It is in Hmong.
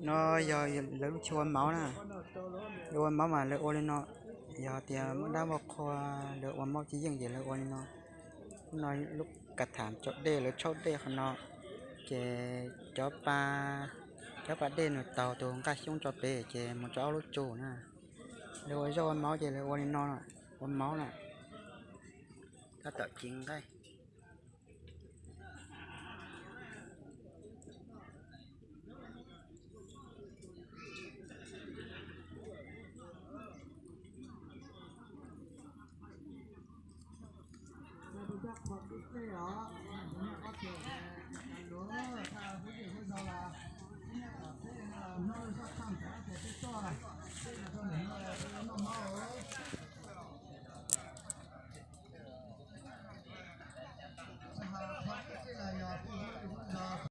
No yog lawv lub chaw ua mauv na. Lawv ua mauv mas lawv ua li no, yog tias muaj dab muaj qhua, lawv ua mauv tsis yeej ces lawv ua li no. Lub no lub kav tham tso dej, lawv tshauj dej qhov no, ces cov pa, cov pa dej nws taug tus nqaj xyoob tso pem ces mus rau ob lub tsu na. Lawv ua zaub ua mauv ces lawv ua li no, ua mauv na. Tab tom cev nqaij.